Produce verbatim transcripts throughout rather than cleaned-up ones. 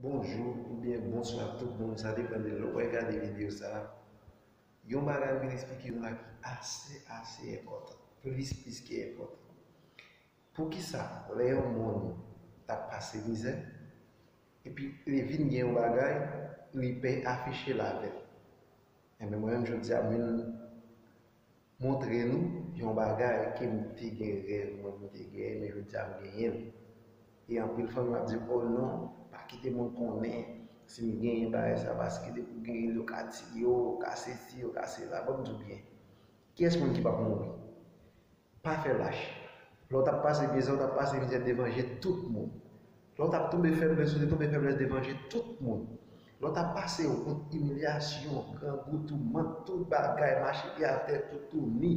Bonjou oubyen bonswa tout moun, sa depann de lè w pral gade videyo sa a. Yon bagay m vin eksplike nou la ki ase, ase enpòtan, plis, plis ke enpòtan. Poukisa lè yon moun t ap pase mizè, epi li vin gen yon bagay, li pè afiche l avè l? Enben, mwen menm jodi a, m vin montre nou yon bagay ke m te gen rèv mwen, m te genyen, men jodi a m genyen l. E anpil fanmi ap di, "Oh non, pa kite moun konnen si m genyen bagay sa, paske depi w genyen l, yo ka tiye w, yo ka sesi, yo ka sela." Ban m di w byen, kiyès moun ki p ap mouri? Pa fè lach. Lè w t ap pase mizè, w t ap pase mizè devan je tout moun. Lè w t ap tonbe feblès, ou te tonbe feblès devan je tout moun. Lè w t ap pase wont, imilyasyon, grangou, toumant, tout bagay, mache pye atè, toutouni.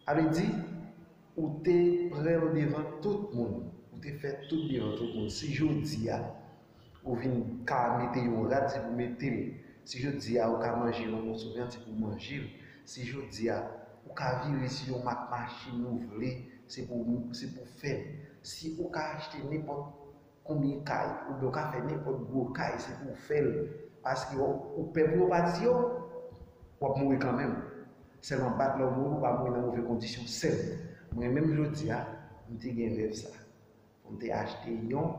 Sa vle di, ou te pran l devan tout moun. Ou te fè tout devan tout moun. Si jodi a, ou vin ka mete yon rad, se pou mete l. Si jodi a, ou ka manje yon moso vyann, se pou manje l. Si jodi a, ou ka vire sou yon mak machin ou vle, se pou, se pou fè l. Si ou ka achte nenpòt konbyen kay, oubyen ou ka fè nenpòt gwo kay, se pou w fè l. Paske w, ou pè pou yo pa tiye w, w ap mouri kanmenm. Sèlman bat lè w mouri, ou pa mouri nan move kondisyon sèlman. Mwen menm jodi a, m te gen rèv sa. Pou m te achte yon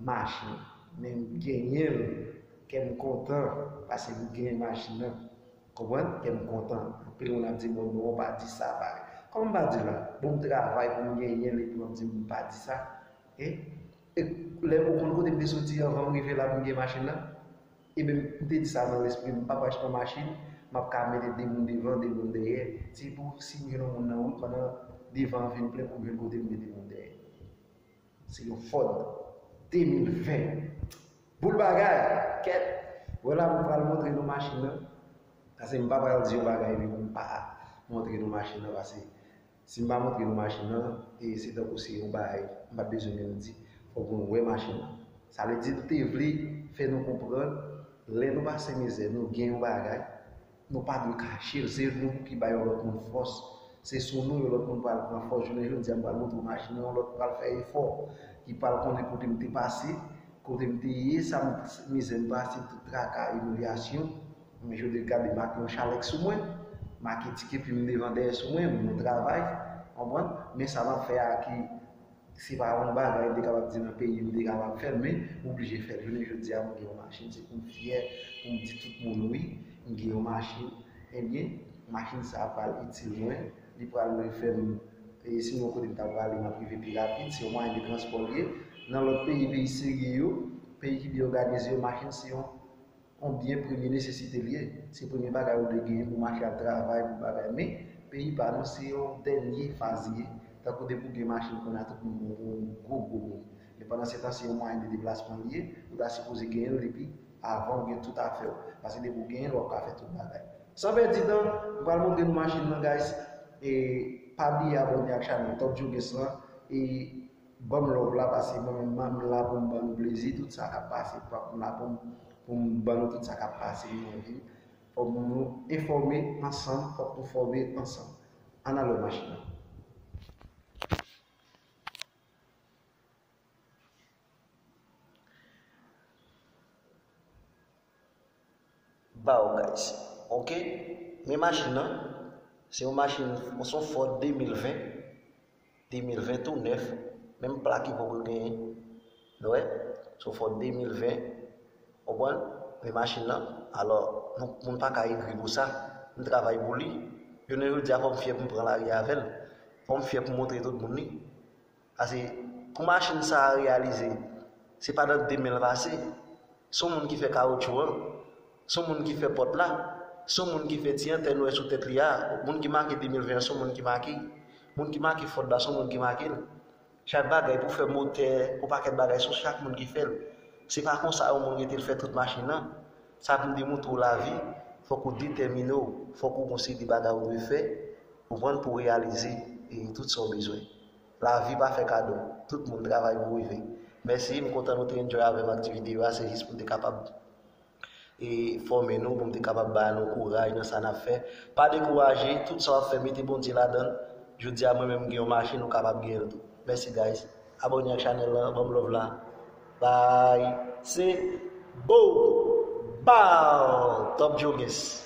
machin. Men m genyen l. Kè m kontan paske m genyen machin nan. Konprann? Kè m kontan. Anpil moun ap di, "Bon, non, pa di sa, pa." Kòman m pa di la? Bon, m travay pou m genyen l epi w ap di m pa di sa. E, e lè ou konn kote m te soti anvan m rive la pou m gen machin nan? Ebyen, m te di sa nan lespri m, m p ap achte yon machin, m ap ka mete de moun devan, de moun dèyè. Se pou si m jwenn yon moun nan wout, pandan devan an vin plen pou m jwenn kote m mete moun dèyè. Se yon Ford de mil ven. Boul bagay! Kèt! Vwala, m pral montre nou machin nan. Paske m pa pral di yon bagay epi pou m pa montre nou machin nan. Paske si m pa montre nou machin nan, e se tankou se yon bagay m pa t bezwen menm di. Fòk nou wè machin nan. Sa vle di, nou te vle fè nou konprann, lè nou pase mizè, nou gen yon bagay, nou pa dwe kache l, se nou ki bay yon lòt moun fòs. Se sou nou yon lòt moun pral pran fòs. Jounen jodi a, m pral montre w machin nan, yon lòt pral fè efò, ki pral konnen kote m te pase, kote m te ye, sa m, mizè m pase, tout traka, imilyasyon. Men jodi a, gade, make yon chalèk sou mwen, make ti kepi m devan dèyè sou mwen, m nan travay, konprann? Men sa m ap fè a ki Se pa yon bagay m te kapab di nan peyi m, m te kapab fè l, men m oblije fè l. Jounen jodi a, m gen yon machin, se pou m fyè, pou m di tout moun wi, m gen yon machin. Ebyen, machin sa a pral itil mwen, li pral fè m, e, si m gen yon kote m ta prale, m ap rive pi rapid, se yon mwayen de transpò l ye. Nan lòt peyi, peyi serye yo, peyi ki byen òganize yo, machin se yon yon byen premye nesesite l ye. Se premye bagay ou dwe genyen pou w mache al travay, pou bagay. Men, peyi pa nou, se yon dènye faz li ye. Tankou depi w gen machin kounye a, tout moun bon, bon, gwo, gwo moun. Men pandan se tan, se yon mwayen de deplasman li ye. Ou ta sipoze genyen l depi avan w gen tout afè w. Paske depi w genyen l, w ap ka fè tout bagay. San pèdi tan, m pral montre nou machin nan, guys. E pa bliye abòne ak chanèl Top Joggers lan. E Ban m love la, paske mwen menm, m la pou m ban nou plezi, tout sa k ap pase, m la pou m, pou m ban nou tout sa k ap pase nan vi m. Fòk nou enfòme ansanm, fòk nou fòme ansanm. Ann al wè machin nan. Bow, guys. Ok? Men machin nan, se yon machin, se yon Ford de mil ven, de mil ven tou nèf, menm plak li poko genyen. Nou wè? Se yon Ford de mil ven, konprann? Men machin nan, alò, nou, moun pa ka egri pou sa. M travay pou li. Jounen jodi a, fò m fyè pou m pran lari avè l. Fò m fyè pou m montre tout moun li. Paske pou machin sa a reyalize, se pa nan de men l pase. Se yon moun ki fè kawotchou an, se yon moun ki fè pòt la, se yon moun ki fè ti antèn ou wè sou tèt li a. Moun ki make de mil ven an, se yon moun ki make. Moun ki make Ford la, se yon moun ki make l. Chak bagay pou fè motè, pou pakèt bagay, se yon chak moun ki fè l. Se pa konsa yon moun rete l fè tout machin nan. Sa pou m demontre w lavi, fòk ou detèmine w, fòk ou gon seri de bagay ou dwe fè, konprann, pou w reyalize, e, tout sa w bezwen. Lavi pa fè kado. Tout moun travay pou rive. Mèsi, m kontan nou te enjoy avè m ak ti videyo a. Se jis pou m te kapab, e, fòme nou, pou m te kapab ba nou kouraj nan sa n ap fè. Pa dekouraje, tout sa w ap fè, mete Bondye ladan l. Jodi a, mwen menm, m gen yon machin, ou kapab genyen l tou. Mèsi, guys. Abòne ak chanèl lan, ban m love la. Bye. Se bow, bow, top Joe Guess.